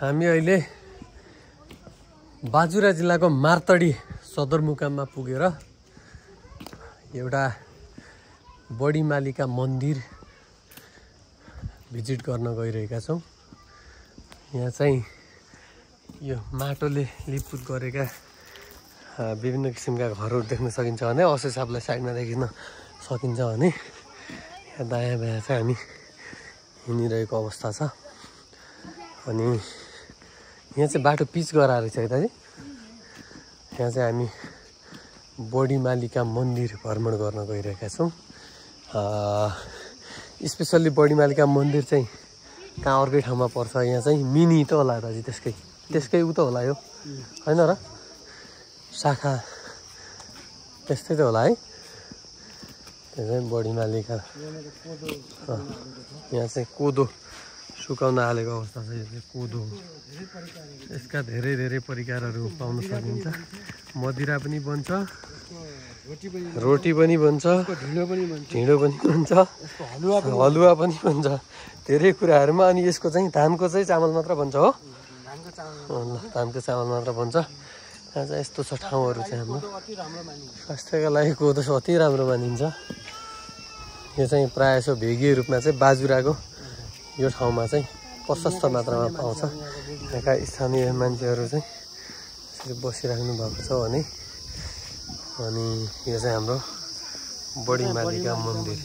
हामी अहिले बाजुरा जिल्लाको मार्तडी सदरमुकाममा पुगेर एउटा बडीमालिका मन्दिर भिजिट गर्न गइरहेका छौं। यहाँ चाहिँ यो माटोले लिपपुत गरेका विभिन्न किसिमका घरहरू देख्न सकिन्छ भने असो हिसाबलाई साइडमा देखिन सकिन्छ भने यहाँ दायाँ बायाँ चाहिँ हामी हिँडिरहेको अवस्था छ। अनि यहाँ चाहिँ बाटो पिच गराएर छ है दाजु। यहाँ चाहिँ हामी बडीमालिका मन्दिर भ्रमण गर्न गइरहेका छौं। स्पेसल्ली बडीमालिका मन्दिर चाहिँ कहाँ अर्कै ठाउँमा पर्छ। यहाँ चाहिँ मिनी त होला दाजु, त्यसकै उ त होला यो हैन र, शाखा त्यस्तै त होला है। त्यो चाहिँ बडीमालिका। यहाँ चाहिँ कोदो सुकाउन हालेको अवस्था छ। यो चाहिँ कोदो हो। यसका धेरै धेरै परिकारहरू पाउन सकिन्छ। मदिरा पनि बन्छ, रोटी पनि बन्छ, ढिँडो पनि बन्छ, हलुवा पनि बन्छ, धेरै कुराहरूमा। अनि यसको चाहिँ धानको चाहिँ चामल मात्र बन्छ हो। धानको चामल मात्र बन्छ। यहाँ चाहिँ यस्तो छ ठाउँहरू चाहिँ हाम्रो स्वास्थ्यका लागि कोदो अति राम्रो मानिन्छ। यो चाहिँ प्रायः जसो भेगीय रूपमा चाहिँ बाजुराको यो ठाउँमा चाहिँ प्रशस्त मात्रामा पाउँछ। यहाँका स्थानीय मान्छेहरू चाहिँ यसरी बसिराख्नु भएको छ भने। अनि यो चाहिँ हाम्रो बडीमालिका मन्दिर।